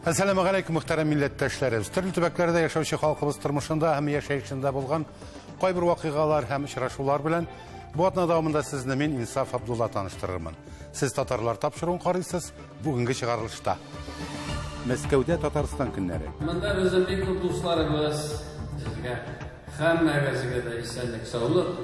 Әссәламегаләйкүм, мөхтәрәм милләттәшләребез. Төрле төбәкләрдә яшәүче халкыбыз тормышында һәм яшәешендә булган кайбер вакыйгалар һәм очрашулар белән бу атна дәвамында сезне мин, Инсаф Абдулла, таныштырырмын. Сез Татарлар тапшыруын карыйсыз, бүгенге чыгарылышта. Мәскәүдә Татарстан көннәре. Монда безнең бик күп дусларыбыз. Сезгә һәммәгезгә дә исәнлек, саулык,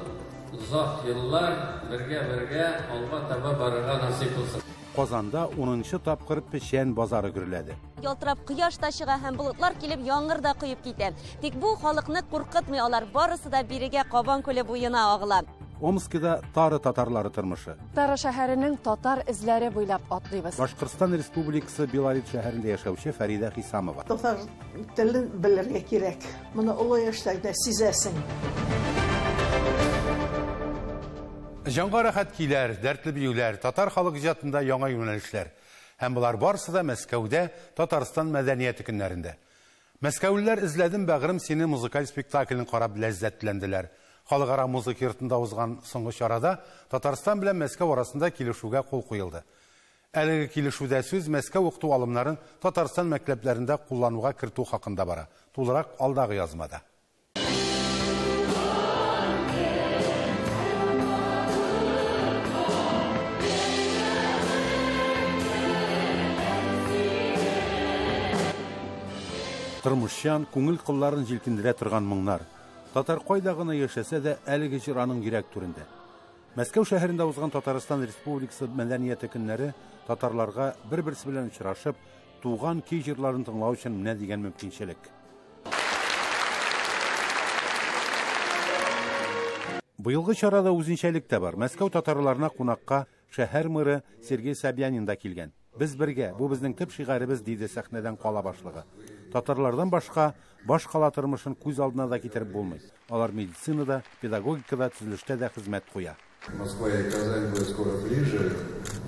озак еллар бергә-бергә алга таба барырга насыйп булсын. Казанда 10нчы тапкыр печән базары гөрләде. Ялтырап кояш та чыга һәм болытлар килеп яңгыр да коеп китә. Тик бу халыкны куркытмый, алар барысы да бирегә Кабан күле буена агыла. Омскида Тары татарлары тормышы. Тары шәһәренең татар эзләре буйлап атлыйбыз. Башкортстан Республикасы Белорет шәһәрендә яшәүче Фәридә Хисамова. Татар телен белергә кирәк. Моны олы яшьтә сизәсең. Җанга рәхәт көйләр, дәртле биюләр, татар халык иҗатында яңа юнәлешләр. Һәм болар барысы да Мәскәүдә Татарстан мәдәнияте көннәрендә. Мәскәүлеләр Эзләдем бәгърем сине музыкаль спектаклен карап ләззәтләнделәр. Халыкара музыка йортында узган соңгы чарада Татарстан белән Мәскәү арасында килешүгә кул куелды. Әлеге килешүдә сүз Мәскәү укыту алымнарын Татарстан мәктәпләрендә куллануга кертү хакында бара. Тулырак алдагы язмада. Тормышчан, күңел кылларын җилкендерә торган моңнар. Татар кайда гына яшәсә дә, әлеге җыр аның йөрәк түрендә. Мәскәү шәһәрендә узган Татарстан Республикасы мәдәнияте көннәре татарларга бер-берсе белән очрашып, туган көй җырларын тыңлау өчен менә дигән мөмкинчелек. Быелгы чарада үзенчәлек тә бар. Мәскәү татарларына кунакка шәһәр мэры Сергей Собянин да килгән. Без бергә, бу безнең төп шигаребез, диде сәхнәдән кала башлыгы. Татарлардан башка баш кала тормышын күз алдына да китереп булмый. Алар медицинада, педагогикада, төзелештә дә хезмәт куя. Москва и Казань будет скоро ближе.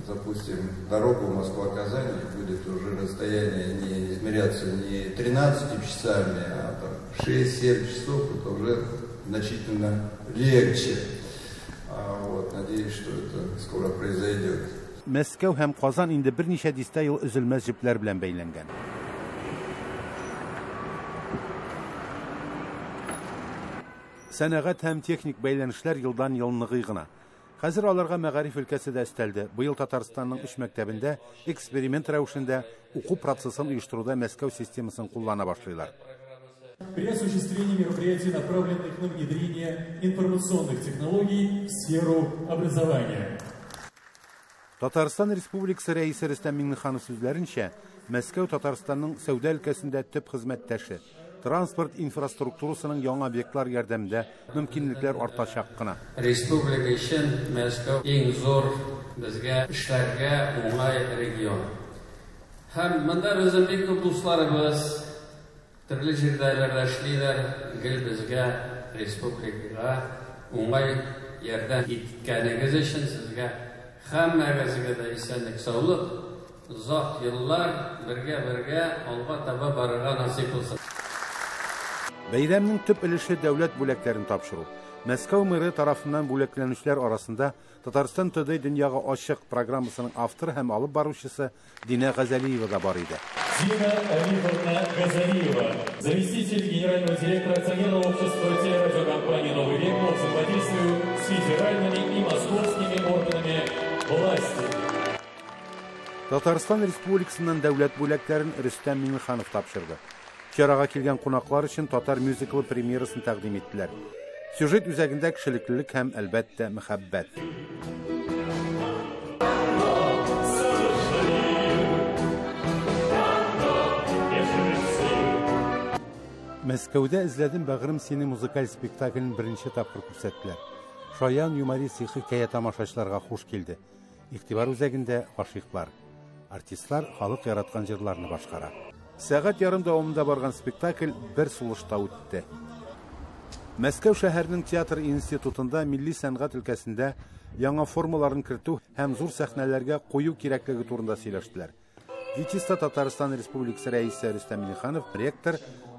Запустим дорогу Москва-Казань, и будет уже расстояние не измеряться не 13 часами, а там 6-7 часов, это уже значительно легче. Вот, надеюсь, что это скоро произойдет. Мәскәү һәм Казан инде берничә дистә ел өзелмәс җепләр белән бәйләнгән. Сәнәгать һәм техник бәйләнешләр елдан ел ныгый гына. Хәзер аларга мәгариф өлкәсе дә өстәлде. Быел Татарстанның өч мәктәбендә эксперимент рәвешендә уку процессын оештыруда Мәскәү системасын куллана башлыйлар. При осуществлении мероприятий, направленных на внедрение информационных технологий в сферу образования. Татарстан Республикасы Рәисе Рөстәм Миңнеханов сүзләренчә, Мәскәү Татарстанның сәүдә өлкәсендә төп хезмәттәше. Транспорт инфраструктурасының яңа объектлар ярдәмендә мөмкинлекләр артачак кына. Республика өчен Мәскәү иң зур безгә эшләргә уңай регион. Һәм монда безнең бик күп дусларыбыз төрле җирдә эшлиләр, гел безгә республикага уңай ярдәм иткәнегез өчен сезгә һәммәгезгә дә исәнлек, саулык, озак еллар бергә-бергә алга таба барырга насыйп булсын. Бәйрәмнең төп өлеше дәүләт бүләкләрен тапшыру. Мәскәү мэры тарафыннан бүләкләнүчеләр арасында Татарстан Today дөньяга ачык программасының авторы һәм алып баручысы Динә Газалиева да бар иде. Дина Алифовна Газалиева, заместитель генерального директора акционерного общества телерадиокомпании «Новый век» по взаимодействию с федеральными и московскими органами власти. Татарстан Республикасыннан дәүләт бүләкләрен Рөстәм Миңнеханов тапшырды. Чарага килгән кунаклар өчен татар мюзиклы премьерасын тәкъдим иттеләр. Сюжет үзәгендә кешелеклелек һәм, әлбәттә, мәхәббәт. Мәскәүдә Эзләдем бәгърем сине музыкаль спектаклен беренче тапкыр күрсәттеләр. Шаян юмористик хикәя тамашачыларга хуш килде. Игътибар үзәгендә гашыйклар. Артистлар халык яраткан җырларны башкара. Сәгать ярым дәвамында барган спектакль бер сулышта үтте. Мәскәү шәһәренең театр институтында милли сәнгать өлкәсендә яңа формаларын кертү һәм зур сәхнәләргә кую кирәклеге турында сөйләштеләр. ГИТИСта Татарстан Республикасы Рәисе Рөстәм Миңнеханов ректор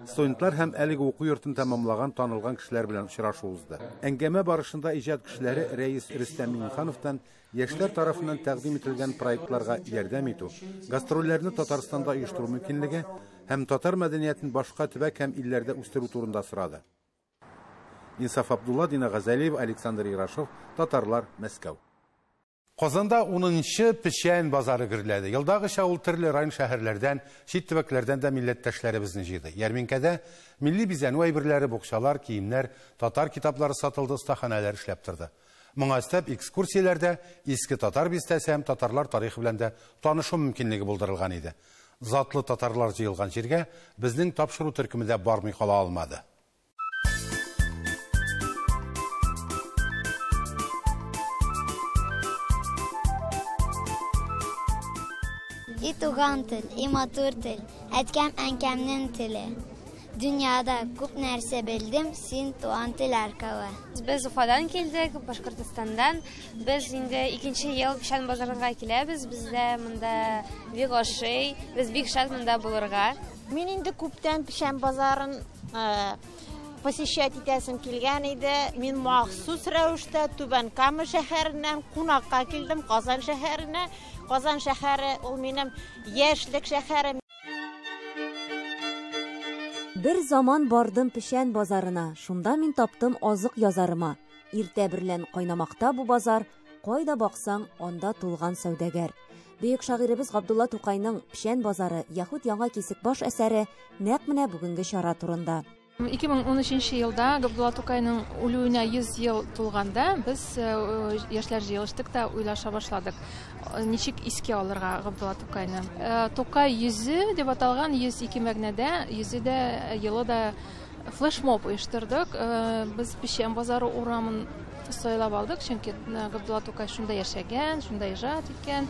студентлар һәм әлеге уку йортын тәмамлаган танылган кешеләр белән очрашу узды. Әңгәмә барышында иҗат кешеләре рәис Рөстәм Миңнехановтан яшьләр тарафыннан тәкъдим ителгән проектларга ярдәм итү, гастрольләрне Татарстанда оештыру мөмкинлеге һәм татар мәдәниятен башка төбәк һәм илләрдә үстерү турында сорады. Инсаф Абдулла, Дина Газалиев, Александр Ирашов, Татарлар, Мәскәү. Казанда 10-нчы Печән базары гөрләде. Елдагыча ул төрле район шәһәрләрдән, чит төбәкләрдән дә милләттәшләребезне җыйды. Ярминкәдә милли бизәнү әйберләре, букчалар, киемнәр, татар китаплары сатылды, остаханәләр эшләп торды. Моңа өстәп экскурсияләрдә иске татар бистәсе һәм татарлар тарихы белән дә танышу мөмкинлеге булдырылган иде. Затлы татарлар җыелган җиргә безнең тапшыру төркеме дә бармый кала алмады. И туган тел, и матур тел, әткәм әнкәмнең теле. Дөньяда күп нәрсә белдем, син туган тел аркылы. Без Уфадан килдек, Башкортостандан. Без инде икенче ел Печән базарына киләбез. Бездә монда бик ошый, без бик шат монда булырга. Мин инде күптән Печән базарын посещать итәсем килгән иде. Мин махсус рәвештә Түбән Кама шәһәреннән кунакка килдем, Казан шәһәренә. Казан шәһәре ул минем яшьлек шәһәре. Бер заман бардым Печән базарына, шунда мин таптым азык язарыма. Иртә берлән кайнамакта бу базар, кайда баксаң, анда тулган сәүдәгәр. Бөек шагыйребез Габдулла Тукайның Печән базары, яхуд яңа Кисекбаш әсәре нәкъ менә бүгенге чара турында. 2013 елда Габдулла Тукайның үлүенә 100 ел тулганда без яшьләр җыелыштык та уйлаша башладык. Ничек искә алырга Габдулла Тукайны? Тукай йөзе дип аталган 102 мәгънәдә, йөзе дә, елы да флешмоб оештырдык. Без Печән базары урамын сайлап алдык, чөнки Габдулла Тукай шунда яшәгән, шунда иҗат иткән.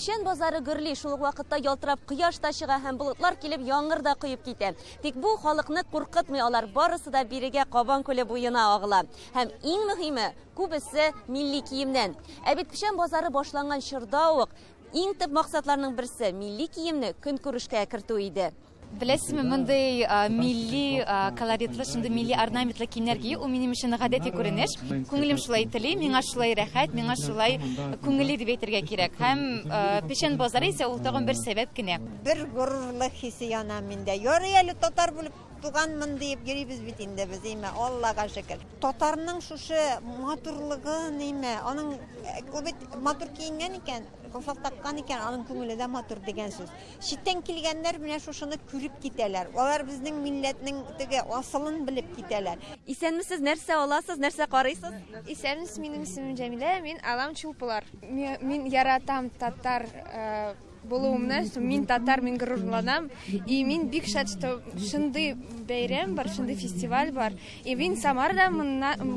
Печән базары гөрли, шул ук вакытта ялтырап кояш та чыга һәм болытлар килеп яңгыр да коеп китә. Тик бу халыкны куркытмый, алар барысы да бирегә Кабан күле буена агыла. Һәм иң мөһиме, күбесе милли киемнән. Ә бит Печән базары башланган чорда ук иң төп максатларның берсе милли киемне көнкүрешкә кертү иде. Беләсезме, мондый милли колоритлы, шундый милли орнаментлы киемнәр кию ул минем өчен гадәти күренеш. Күңелем шулай тели, миңа шулай рәхәт, миңа шулай күңелле дип әйтергә кирәк. Һәм Печән базары исә ул тагын бер сәбәп кенә. Бер горурлык хисе яна миндә. Ярый әле татар булып туганмын диеп йөрибез бит инде без, име, Аллага шөкер. Татарның шушы матурлыгы ниме, аның ул бит матур киенгән икән, калфак таккан икән, аның күңеле дә матур дигән сүз. Читтән килгәннәр менә шушыны күреп китәләр. Алар безнең милләтнең теге асылын белеп китәләр. Исәнмесез, нәрсә аласыз, нәрсә карыйсыз? Исәнмесез, минем исемем Җәмилә, мин алам чулпылар. Мин яратам татар булуымны, мин татар, мин горурланам. И мин бик шат, что шундый бәйрәм бар, шундый фестиваль бар. И мин Самарда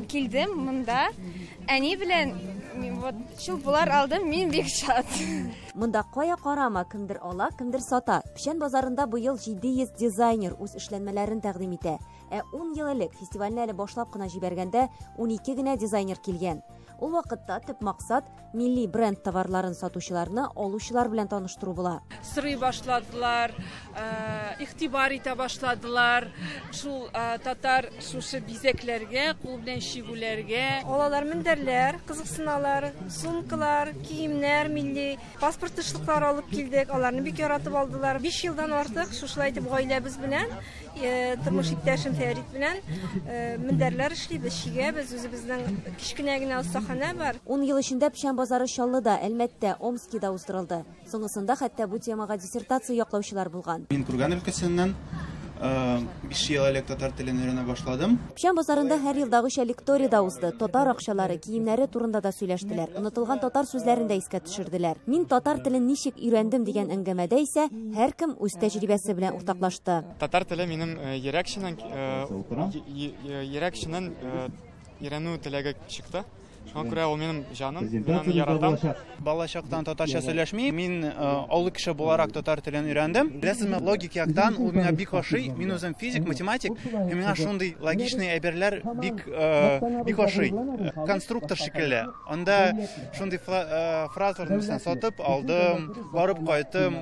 килдем монда. Әни белән вот чулпылар алдым, мин бик шат. Монда кая карама, кемдер ала, кемдер сата. Печән базарында быел 700 дизайнер үз эшләнмәләрен тәкъдим итә. Ә 10 ел элек фестивальне әле башлап кына җибәргәндә 12 генә дизайнер килгән. Ул вакытта төп максат милли бренд товарларын сатучыларны алучылар белән таныштыру була. Сорый башладылар, игътибар итә башладылар. Шул татар шушы бизәкләргә, кул белән чигүләргә. Алалар мендәрләр, кызыксыналар, сумкалар, киемнәр, милли паспорт тышлыклары алып килдек. Аларны бик яратып алдылар. 5 елдан артык шушылай итеп гаиләбез белән, тормыш иптәшем Фәрит белән мендәрләр эшлибез, чигәбез, үзебезнең кечкенә генә остаханә бар. 10 ел эчендә Печән базары Чаллыда, Әлмәттә, Омскида уздырылды. Соңгысында хәтта бу темага диссертация яклаучылар булган. Мин Курган өлкәсеннән 5 ел элек татар телен өйрәнә башладым. Печән базарында һәр елдагыча лекторий да узды. Татар акчалары, киемнәре турында да сөйләштеләр. Онытылган татар сүзләрен дә искә төшерделәр. Мин татар телен ничек өйрәндем дигән әңгәмәдә исә һәркем үз тәҗрибәсе белән уртаклашты. Татар теле минем йөрәкченнән өйрәнү теләге чыкты. Шуңа күрә ул минем җаным, мин аны яратам. Балачактан татарча сөйләшми. Мин олы кеше буларак татар телен өйрәндем. Беләсезме, логик яктан ул миңа бик ошый. Мин үзем физик, математик, һәм миңа шундый логичный әйберләр бик бик ошый. Конструктор шикелле. Анда шундый фразалар, мәсәлән, сатып алдым, барып кайттым,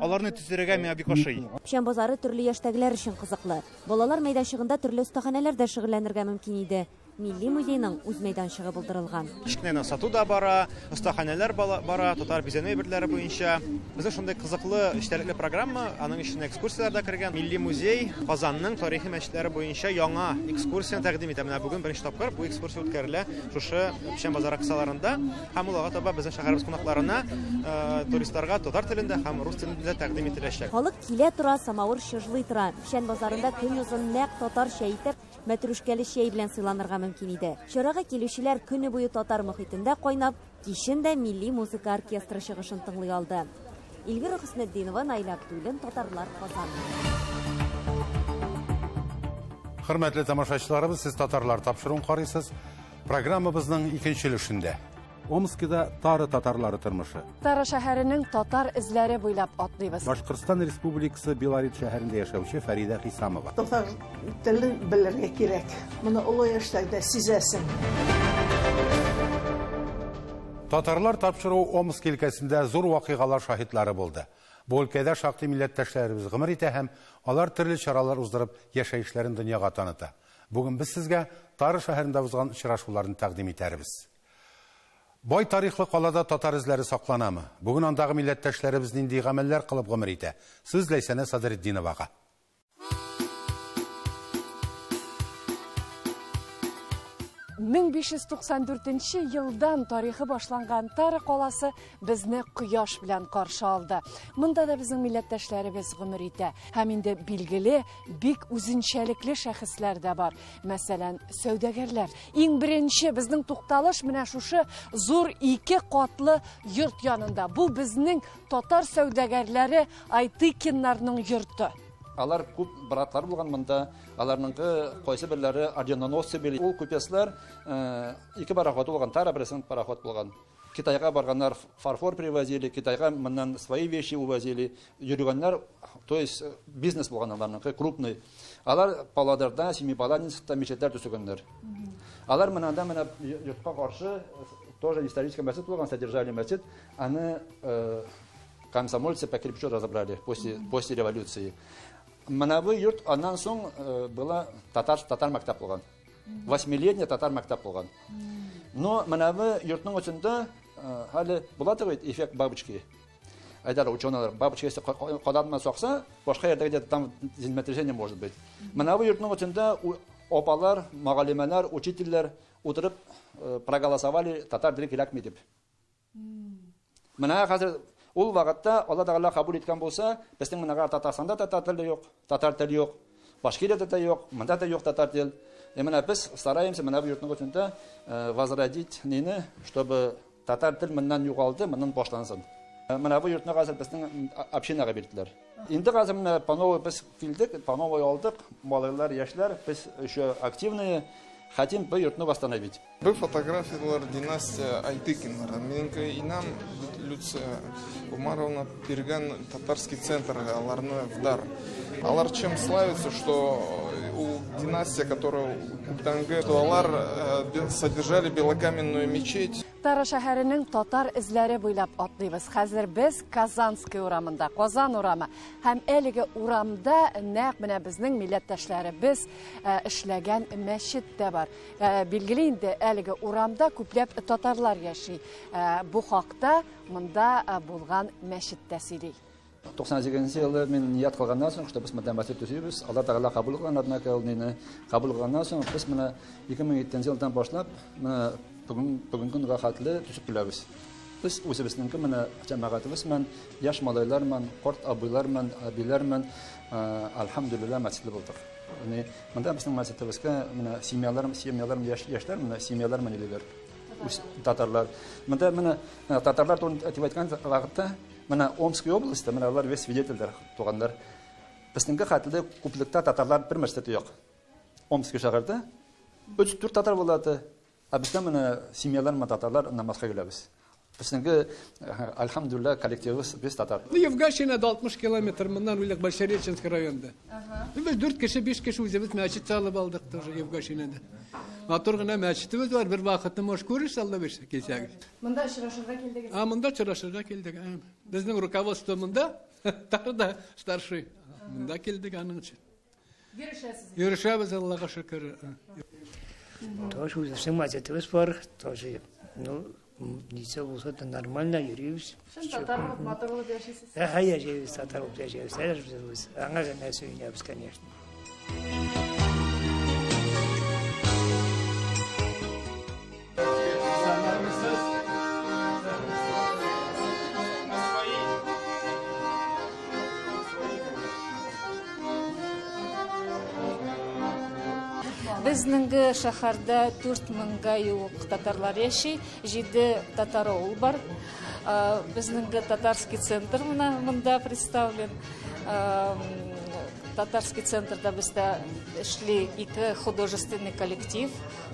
аларны төзергә миңа бик ошый. Печән базары төрле яшьтәгеләр өчен кызыклы. Балалар мәйданчыгында төрле остаханәләрдә шөгыльләнергә мөмкин иде. Милли музейның үз мәйданчыгы булдырылган. Кечкенә сату да бара, остаханәләр бара, татар бизәнү әйберләре буенча. Безнең шундый кызыклы, эчтәлекле программа, аның эченә экскурсияләр дә кергән. Милли музей Казанның тарихи мәчетләре буенча яңа экскурсияне тәкъдим итә. Менә бүген беренче тапкыр бу экскурсия үткәрелә шушы Печән базары кысаларында, һәм ул алга таба безнең шәһәребез кунакларына, туристларга татар телендә һәм рус телендә тәкъдим ителәчәк. Халык килә тора, самавыр чыжлый тора. Печән базарында көн озын нәкъ татарча итеп мәтрүшкәле чәй белән сыйланырга мөмкин иде. Чарага килүчеләр көне буе татар мохитендә кайнап, кичен дә милли музыка оркестры чыгышын тыңлый алды. Эльвира Хөснетдинова, Наилә Абдуллин, Татарлар, Казан. Хөрмәтле тамашачыларыбыз, сез Татарлар тапшыруын карыйсыз. Программабызның икенче өлешендә Омскида Тара татарлары тормышы. Тара шәһәренең татар эзләре буйлап атлыйбыз. Башкортстан Республикасы Белорет шәһәрендә яшәүче Фәридә Хисамова. Татар телен белергә кирәк. Моны олы яшьтә сизәсең. Татарлар тапшыруы Омск өлкәсендә зур вакыйгалар шаһитлары булды. Бу өлкәдә шактый милләттәшләребез гомер итә һәм алар төрле чаралар уздырып яшәешләрен дөньяга таныта. Бүген без сезгә Тара шәһәрендә узган очрашуларны тәкъдим итәрбез. Бай тарихлы калада татар эзләре сакланамы? Бүген андагы милләттәшләребез нинди гамәлләр кылып гомер итә? Сүз Ләйсәнә Садретдиновага. 1594 елдан тарихы башланган Тара каласы безне кояш белән каршы алды. Монда да безнең милләттәшләребез гомер итә. Һәм инде билгеле бик үзенчәлекле шәхесләр дә бар. Мәсәлән, сәүдәгәрләр. Иң беренче безнең тукталыш менә шушы зур ике катлы йорт янында. Бу безнең татар сәүдәгәрләре Айтыкиннарның йорты. Алар күп братлар булган монда, аларның кайсы берләре орденоносцы били. Ул купецлар ике пароход булган, Тара берсен пароход булган. Китайга барганнар фарфор привозили, Китайга моннан свои вещи увозили. Йөргәннәр, то есть бизнес булган аларның, крупный. Алар Павлодарда, Семипалатинскта мечетләр төзегәннәр. Алар монда менә йортка каршы тоже исторический мәчет булган, содержали мәчет, аны комсомольцы по кирпичу разобрали после революции. Менә бу йорт аннан соң была татар мәктәп булган. Восьмилетний татар мәктәп булган. Но менә бу йортның эчендә әле була торган эффект бабочки. Әйтәләр ученыйлар, бабочка если канатына сакса, башка yerдә где-то там землетрясение может быть. Менә бу йортның эчендә апалар, мөгаллимәләр, учительләр утырып проголосовали татар теле кирәкми дип. Менә хәзер ул вакытта Алла Тәгалә кабул иткән булса, безнең менә Татарстанда татар теле юк, татар теле юк, Башкириядә дә юк, монда да юк татар теле. И менә без стараемся менә бу йортның эчендә возродить нине, чтобы татар тел моннан югалды, моннан башлансын. Менә бу йортны хәзер безнең общинага бирделәр. Инде хәзер менә по новой без килдек, по новой алдык, малайлар, яшьләр, без еще активные, хотим бу йортны восстановить. Бу фотографиялар династия Айтыкиннар. Минемчә инам Люция Умаровна биргән татарский центр аларны в дар. Алар чем славится, что у династия, которая күптәнге, то алар содержали белокаменную мечеть. Тара шәһәренең татар эзләре буйлап атлыйбыз. Хәзер без Казанский урамында, Казан урамы. Һәм әлеге урамда нәкъ менә безнең милләттәшләребез эшләгән мәчет тә бар. Билгеле инде әлеге урамда күпләп татарлар яши. Бу хакта монда булган мәчет тә сөйли. 98 елда мин ният кылганнан соң, что без монда мәчет төзибез, Алла Тәгалә кабул кылган, однако ул мине кабул кылганнан соң, без менә 2007 елдан башлап, менә бүгенге көнгә хәтле төзеп киләбез. Без үзебезнең менә җәмәгатебез белән, яшь малайлар белән, карт абыйлар белән, әбиләр белән, альхамдулилла, мәчетле булдык. Ягъни монда безнең мәчетебезгә менә семьялар, семьялар, яшьләр, менә семьялар белән йөриләр. Татарлар. Монда менә татарлар турында дип әйткән вакытта, менә Омский областьта менә алар весь свидетельләр, туганнар. Безнең хәтле күплектә татарлар бер мәчеттә юк. Омский шәһәрдә 3-4 татар булады. Ә бездә менә семьялар менә татарлар намазга киләбез. Безнең альхамдулилла коллективыбыз без татар. Ну, Евгашинада 60 километр моннан уйлык Большереченск районында. Без 4 кеше, 5 кеше үзебез мәчет салып алдык тоже Евгашинада. Матур гына мәчетебез бар, бер вакытны может күрерсез, Алла бирсә, килсәгез. Монда очрашырга килдегез. А монда очрашырга килдек. Безнең руководство монда, тагы да старший. Монда килдек аның өчен. Йөрешәсез. Йөрешәбез, Аллага шөкер. Тоже үзебезнең мәчетебез бар, тоже, ну, ничә булса да нормально йөрибез. Чын татар булып, матур булып яшисез. Әһә, яшибез, татар булып яшибез. Әле без аңа гына сөенәбез, конечно. Безнең шәһәрдә 4 меңгә юк татарлар яши, 7 татар авыл бар. Безнең татарский центр менә монда представлен. Татарский центрда бездә эшли ике художественный коллектив,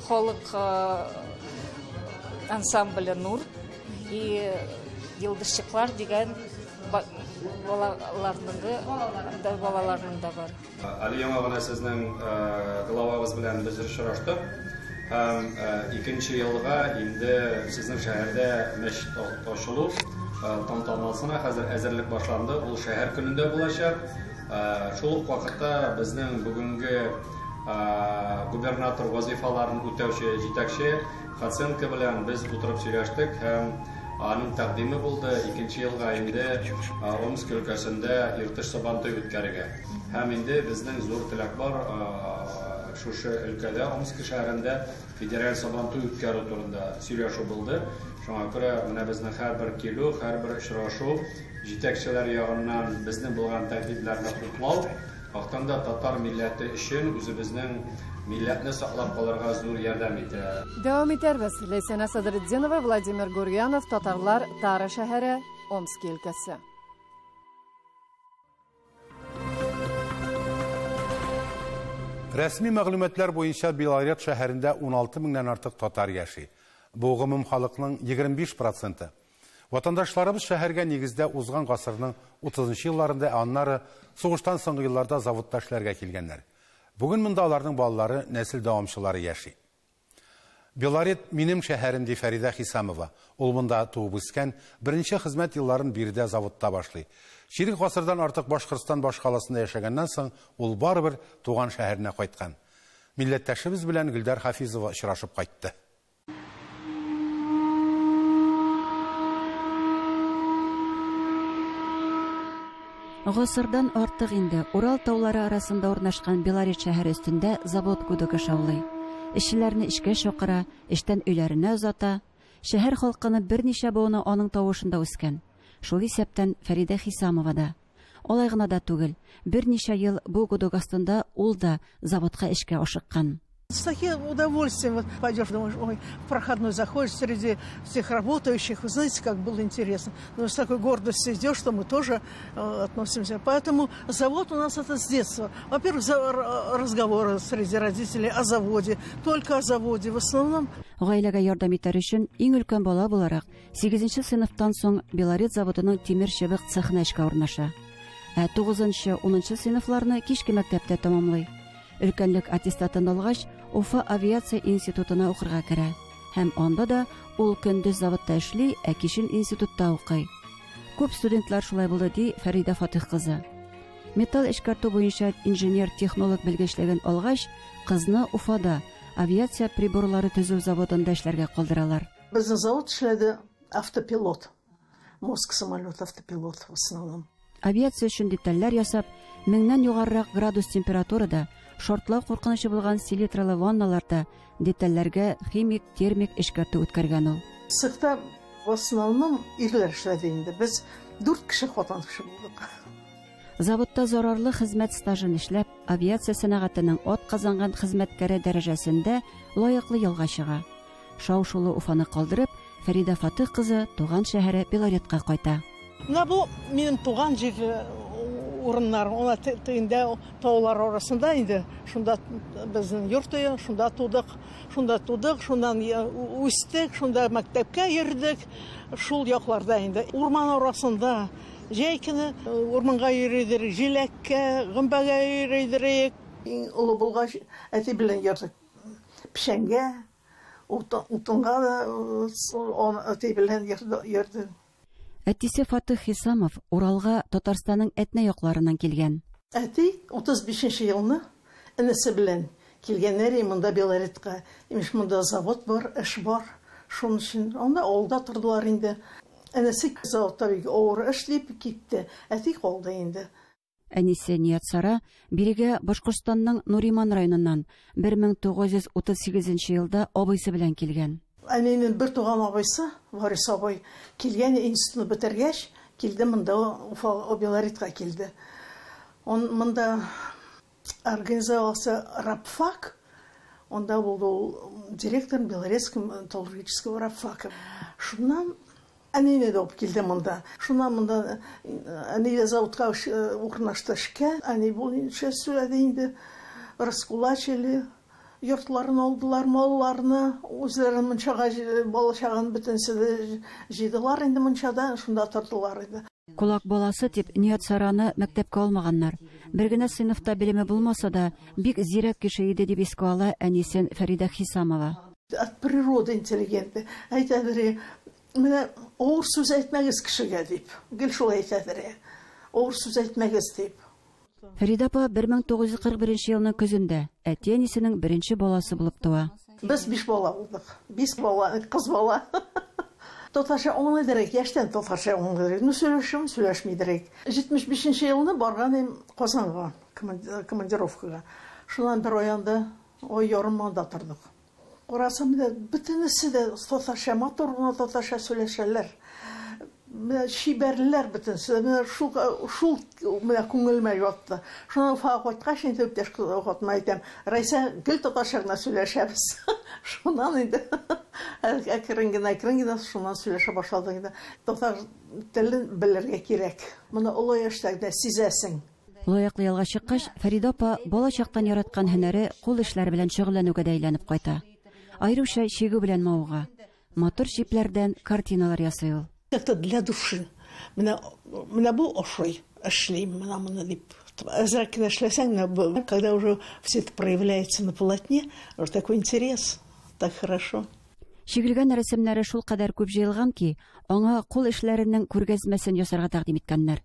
халык ансамбле Нур и Йолдызчыклар дигән балаларның да балаларның да бар. Әле яңа гына сезнең главагыз белән без очраштык. Һәм икенче елга инде сезнең шәһәрдә мәчет ачылу тантанасына хәзер әзерлек башланды. Ул шәһәр көнендә булачак. Шул ук вакытта безнең бүгенге губернатор вазифаларын үтәүче җитәкче Хаценко белән без утырып сөйләштек һәм аның тәкъдиме булды икенче елга инде Омск өлкәсендә Иртыш Сабантуй үткәрергә. Һәм инде безнең зур теләк бар шушы өлкәдә, Омск шәһәрендә федераль Сабантуй үткәрү турында сөйләшү булды. Шуңа күрә менә безнең һәрбер килү, һәрбер очрашу җитәкчеләр ягыннан безнең булган тәкъдимнәрне хуплау, хактан да татар милләте өчен үзебезнең милләтне саклап калырга зур ярдәм итә. Дәвам итәрбез. Ләйсәнә Садретдинова, Владимир Гурьянов, Татарлар, Тара шәһәре, Омски өлкәсе. Рәсми мәгълүматлар буенча Белорет шәһәрендә 16 меңнән артык татар яши. Бу гомум халыкның 25 проценты. Ватандашларыбыз шәһәргә нигездә узган гасырның 30 елларында, ә аннары сугыштан соңгы елларда заводта эшләргә килгәннәр. Бүген монда аларның балалары, нәсел дәвамчылары яши. Белорет минем шәһәрем, ди Фәридә Хисамова. Ул монда туып үскән, беренче хезмәт елларын биредә заводта башлый. Чирек гасырдан артык Башкортстан башкаласында яшәгәннән соң, ул барыбер туган шәһәренә кайткан. Милләттәшебез белән Гөлдәр Хафизова очрашып кайтты. Гасырдан артык инде Урал таулары арасында урнашкан Белорет шәһәре өстендә завод гудогы шаулый. Эшчеләрне эшкә чакыра, эштән өйләренә озата. Шәһәр халкының берничә буыны аның тавышында үскән. Шул исәптән Фәридә Хисамова да. Алай гына да түгел, берничә ел бу гудок астында ул да заводка эшкә ашыккан. С таким удовольствием вот пойдешь, думаешь, ой, в проходной заходишь среди всех работающих, вы знаете, как было интересно. Но с такой гордостью идешь, что мы тоже относимся. Поэтому завод у нас это с детства. Во-первых, разговоры среди родителей о заводе, только о заводе в основном. Гаиләгә ярдәм итәр өчен иң өлкән бала буларак 8 сыйныфтан соң Белорет заводының тимер чыбык цехына эшкә урнаша. Ә 9-10 сыйныфларны кичке мәктәптә тәмамлый. Өлкәнлек аттестатын алгач, Уфа авиация институтына укырга керә. Һәм анда да ул көндез заводта эшли, ә кичен институтта укый. Күп студентлар шулай булды, ди Фәридә Фатих кызы. Металл эшкәртү буенча инженер-технолог белгечлеген алгач, кызны Уфада авиация приборлары төзү заводында эшләргә калдыралар. Безнең завод эшләде автопилот. Моск самолет автопилот в основном. Авиация өчен детальләр ясап, меңнән югарырак градус температурада шартлау куркынычы булган селитралы ванналарда детальләргә химик, термик эшкәртү үткәргән ул. Цехта в основном ирләр эшләде инде. Без 4 кеше хатын кеше булдык. Заводта зарарлы хезмәт стажын эшләп, авиация сәнәгатенең ат казанган хезмәткәре дәрәҗәсендә лаеклы ялга чыга. Шау-шулы Уфаны калдырып, Фәридә Фатих кызы туган шәһәре Белоретка кайта. Менә бу минем туган җир Урыннар, ана тегендә таулар арасында инде, шунда безнең йорт, шунда тудык, шунда тудык, шуннан үстек, шунда мәктәпкә йөрдек, шул якларда инде. Урман арасында җәй көне урманга йөридер, җиләккә, гөмбәгә йөридер. Иң олы булгач, әти белән йөрдек. Печәнгә, утынга да әти белән йөрдек. Әтисе Фатых Хисамов Уралга Татарстанның Әтнә якларыннан килгән. Әти 35 елны энесе белән килгәннәр монда Белоретка. Имеш, монда завод бар, эш бар. Шуның өчен анда авылда тордылар инде. Энесе заводта бик авыр эш дип китте. Әти калды инде. Әнисе Ниятсара бирегә Башкортстанның Нуриман районыннан 1938 елда абыйсы белән килгән. Әнинең бер туган абыйсы, Варис абый, килгән институтны бетергәч, килде монда Уфа Белоретка килде. Он монда организовался рабфак, онда булды ул директор Белорецкого металлургического рабфака. Шуннан әнине дә алып килде монда. Шуннан монда әни дә заводка урнашты эшкә. Әни бу ничә сөйләде инде, раскулачили, йортларын алдылар, малларны, үзләрен мунчага, бала чагын бөтенесе дә җыйдылар инде мунчада, шунда тордылар инде. Кулак баласы дип Ниятсараны мәктәпкә алмаганнар. Бер генә сыйныфта белеме булмаса да, бик зирәк кеше иде дип искә ала әнисен Фәридә Хисамова. От природы интеллигенты. Әйтәдер, менә авыр сүз әйтмәгез кешегә дип. Гел шулай әйтәдер. Авыр сүз әйтмәгез дип. Фәридә апа 1941 елның көзендә әти-әнисенең беренче баласы булып туа. Без 5 бала булдык. 5 бала, кыз бала. Татарча аңлыйдырык, яшьтән татарча аңлыйдырык. Ну, сөйләшәм, сөйләшмидерек. 75 елны барган идем Казанга, командировкага. Шуннан бер ай анда, ай ярым анда тордык. Карасам да, бөтенесе дә татарча, матур гына татарча сөйләшәләр. Менә чибәрләр бөтенесе. Менә шул менә күңелемә ятты. Шуннан Уфага кайткач, инде иптәш хатыныма әйтәм, Рәйсә, гел татарча гына сөйләшәбез. Шуннан инде әкрен генә, әкрен генә шуннан сөйләшә башладык инде. Татар телен белергә кирәк. Моны олы яшьтә генә сизәсең. Лаеклы ялга чыккач, Фәридә апа бала чактан яраткан һөнәре кул эшләре белән шөгыльләнүгә дә әйләнеп кайта. Аеруча чигү белән мавыга. Матур чипләрдән картиналар ясый ул. Это для души. Менә бу ошый, эшлим менә моны дип. Әзрәк кенә эшләсәң, когда уже все это проявляется на полотне, уже такой интерес, так хорошо. Чигелгән рәсемнәре шулкадәр күп җыелган ки, аңа кул эшләренең күргәзмәсен ясарга тәкъдим иткәннәр.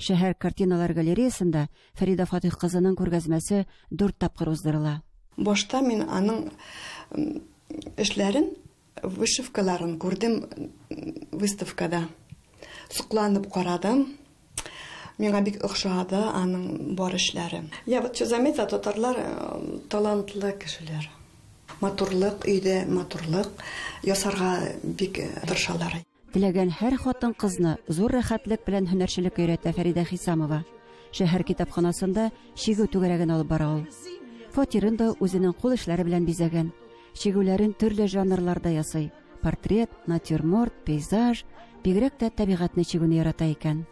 Шәһәр картиналар галереясында Фәридә Фатих кызының күргәзмәсе 4 тапкыр уздырыла. Башта мин аның эшләрен, вышивкаларын күрдем выставкада. Сокланып карадым. Миңа бик охшады аның бар эшләре. Я вот что заметила, татарлар талантлы кешеләр. Матурлык, өйдә матурлык ясарга бик тырышалар. Теләгән һәр хатын-кызны зур рәхәтлек белән һөнәрчелек өйрәтә Фәридә Хисамова. Шәһәр китапханасында чигү түгәрәген алып бара ул. Фатирын да үзенең кул эшләре белән бизәгән. Чигүләрен төрле жанрларда ясый. Портрет, натюрморт, пейзаж, бигрәк тә табигатьне чигүне ярата икән.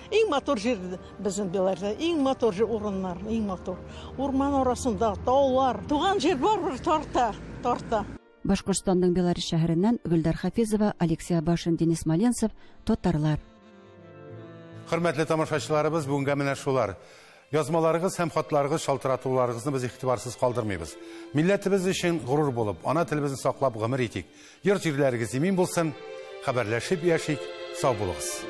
Иң матур җир безнең Белорусьта, иң матур җир урыннар, иң матур. Урман арасында таулар, туган җир барыбер тарта, тарта. Башкортстанның Белорус шәһәреннән Гөлдар Хафизова, Алексей Абашин, Денис Маленцев, Татарлар. Хөрмәтле тамашачыларыбыз, бүгенгә менә шулар. Язмаларыгыз һәм хатларыгыз, шалтыратуларыгызны без игътибарсыз калдырмыйбыз. Милләтебез өчен горур булып, ана телебезне саклап гомер итик. Йорт җирләрегез имин булсын, хәбәрләшеп яшик, сау булыгыз.